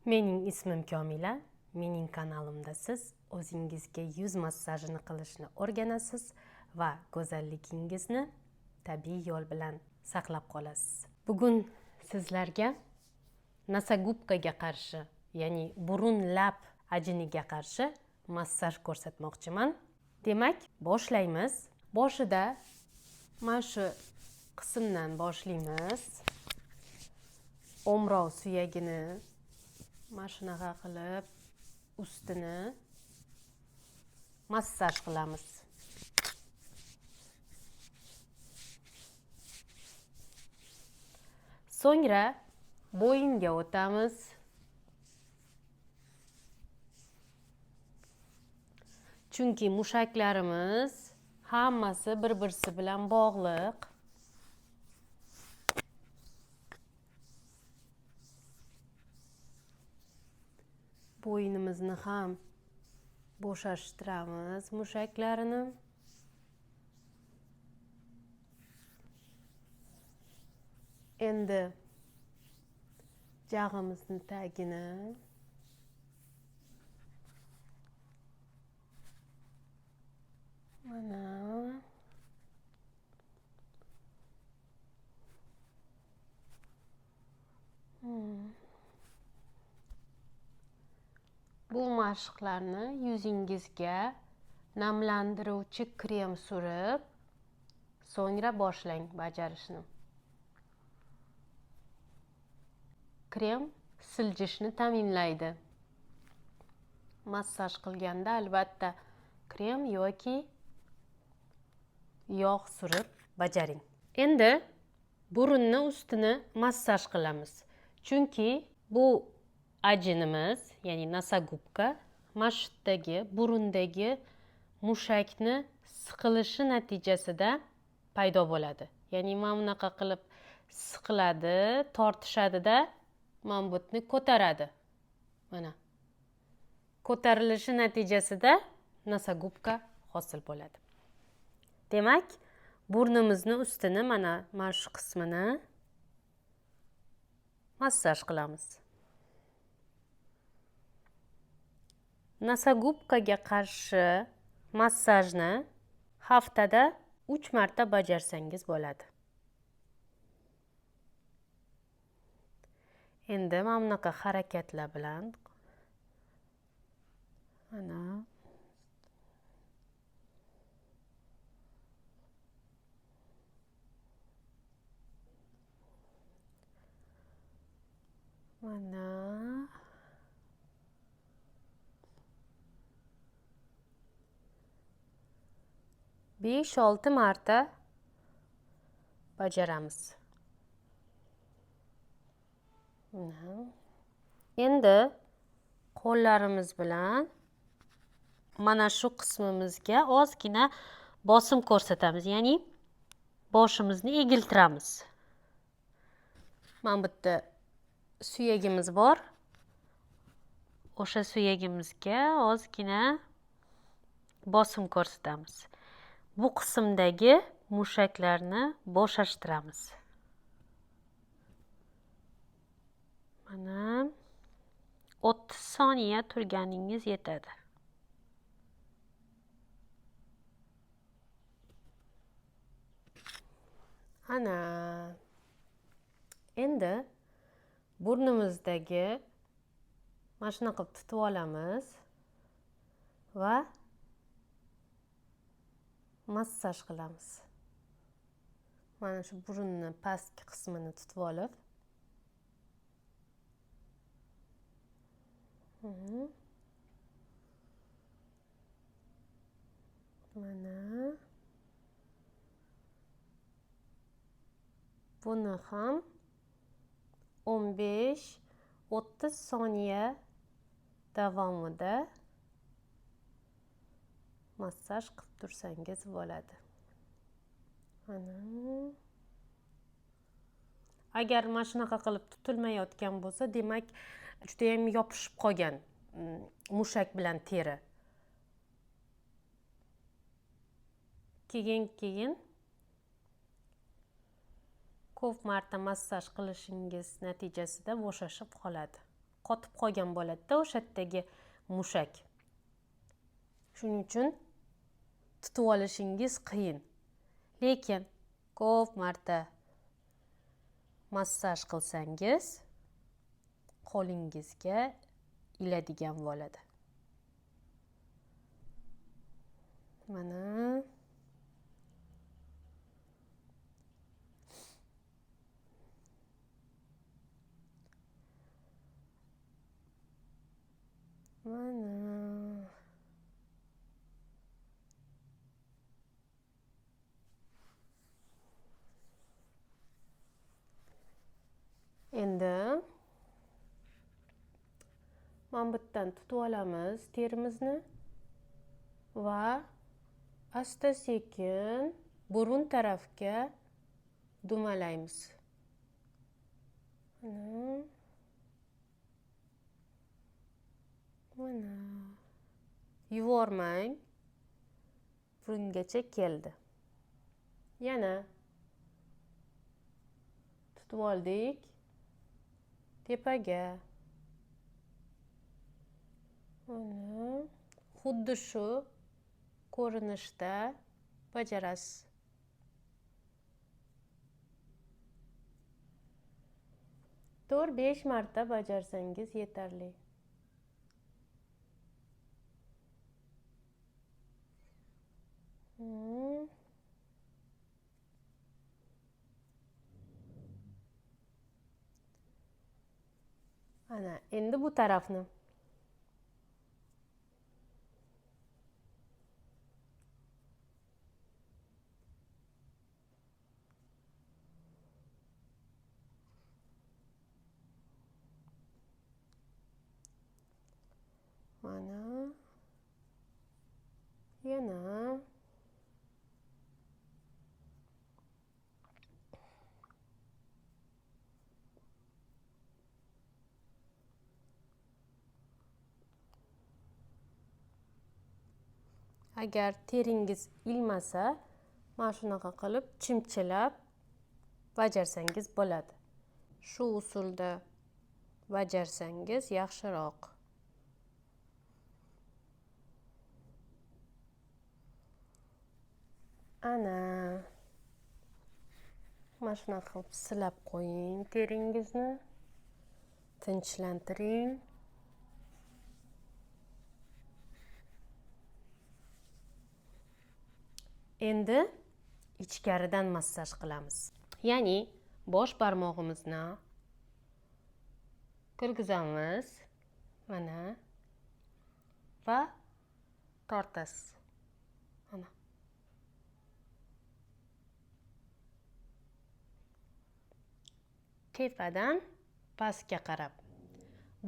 Mening ismim Komila. Mening kanalimda siz o'zingizga yuz massajini qilishni o'rganasiz va go'zalligingizni tabiiy yo'l bilan saqlab qolasiz. Bugun sizlarga носогубка ga qarshi, ya'ni burun lab ajiniga qarshi massaj ko'rsatmoqchiman. Demak, boshlaymiz. Boshida mana shu qismdan boshlaymiz. O'mrov suyagini mana shunaqa qilib ustini massaj qilamiz. So'ngra bo'yinga o'tamiz. Chunki mushaklarimiz hammasi bir-birisi bilan bog'liq. Bo'ynimizni ham bo'shashtiramiz mushaklarini. Endi jag'imizni tagini mana bu mashqlarni yuzingizga namlantiruvchi krem surib, so'ngra boshlang bajarishni. Krem siljishni ta'minlaydi. Massaj qilganda albatta krem yoki yog' surib bajaring. Endi burunni ustini massaj qilamiz. Chunki bu ajinimiz, ya'ni носогубка, mana shu yerdagi burundagi mushakni siqilishi natijasida paydo bo'ladi. Ya'ni mana bunaqa qilib siqiladi, tortishadida mana bu yerni ko'taradi. Mana ko'tarilishi natijasida носогубка hosil bo'ladi. Demak, burnimizni ustini mana shu qismini massaj qilamiz. Носогубка ga qarshi massajni haftada 3 marta bajarsangiz bo'ladi. Endi mana bunaqa harakatlar bilan mana mana 5-6 marta bajaramiz. Endi qo'llarimiz bilan mana shu qismimizga ozgina bosim ko'rsatamiz, ya'ni boshimizni egiltiramiz. Mana bu yerda suyagimiz bor. O'sha suyagimizga ozgina bosim ko'rsatamiz. Bu qismdagi mushaklarni bo'shashtiramiz. Mana 30 soniya turganingiz yetadi. Ana endi burnimizdagi mana shuni qilib tutib olamiz va massaj qilamiz. Mana shu burunni pastki qismini tutib olib, mana buni ham 15-30 soniya davomida massaj qilib tursangiz bo'ladi. Mana agar mana shunaqa qilib tutilmayotgan bo'lsa, demak juda ham yopishib qolgan mushak bilan teri. Keyin ko'p marta massaj qilishingiz natijasida bo'shashib qoladi. qotib qolgan bo'ladi-da o'sha yerdagi mushak. Shuning uchun tutib olishingiz qiyin. Lekin ko'p marta massaj qilsangiz qo'lingizga iladigan bo'ladi. Mana mana endi mana bu yerdan tutib olamiz terimizni va asta-sekin burun tarafga dumalaymiz. Mana. Mana. Yuvormang. Burungacha keldi. Yana tutib oldik. Tepaga. Mana xuddi shu ko'rinishda bajarasiz. 4-5 marta bajarsangiz yetarli. Ana endi bu tarafni. Mana yana agar teringiz ilmasa, mana shunaqa qilib chimchilab bajarsangiz bo'ladi. Shu usulda bajarsangiz yaxshiroq. Ana mana shunaqa qilib silab qo'ying teringizni, tinchlantiring. Endi ichkaridan massaj qilamiz. Ya'ni bosh barmog'imizni kirgizamiz mana va tortasiz. Mana. Tepadan pastga qarab.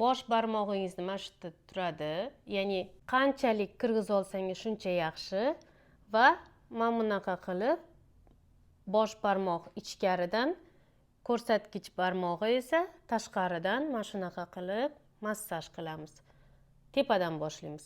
Bosh barmog'ingizni mana shu yerda turadi. Ya'ni qanchalik kirgiza olsangiz shuncha yaxshi va mana bunaqa qilib bosh barmoq ichkaridan, ko'rsatkich barmog'i esa tashqaridan mana shunaqa qilib massaj qilamiz. Tepadan boshlaymiz.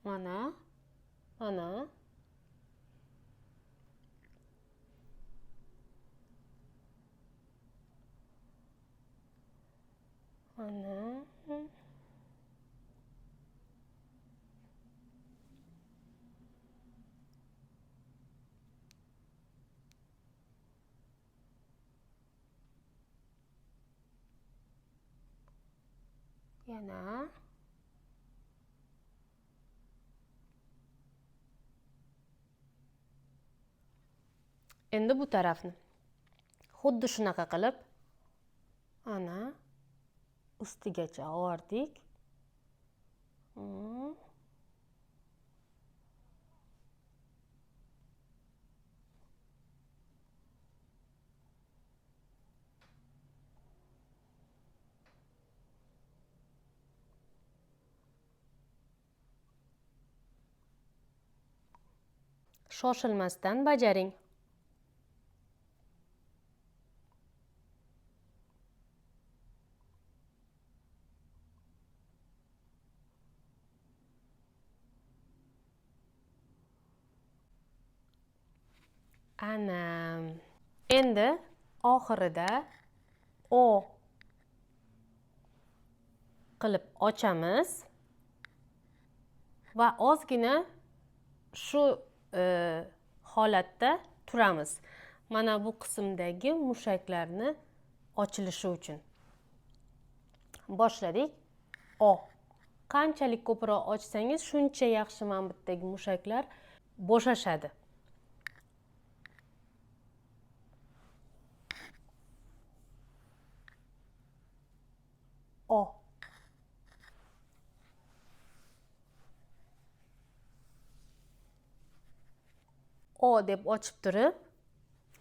Mana, mana. Mana. Yana. Endi bu tarafni xuddi shunaqa qilib ana ustigacha oldik. Shoshilmasdan bajaring. Ana endi oxirida O qilib ochamiz va ozgina shu holatda turamiz. Mana bu qismdagi mushaklarni ochilishi uchun. Boshladik. O. Qanchalik ko'proq ochsangiz, shuncha yaxshi mana bu yerdagi mushaklar bo'shashadi. O. O deb ochib turib,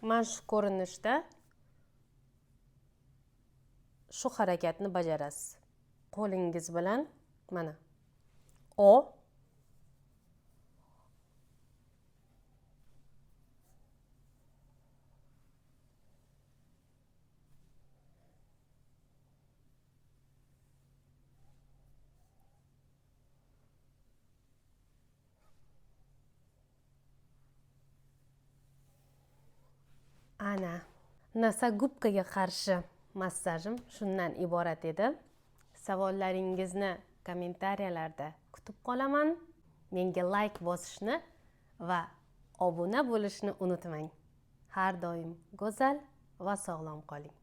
mana shu ko'rinishda shu harakatni bajarasiz. Qo'lingiz bilan mana O. Ana nosogubkaga qarshi massajim shundan iborat edi. Savollaringizni kommentariyalarda kutib qolaman. Menga like bosishni va obuna bo'lishni unutmang. Har doim go'zal va sog'lom qoling.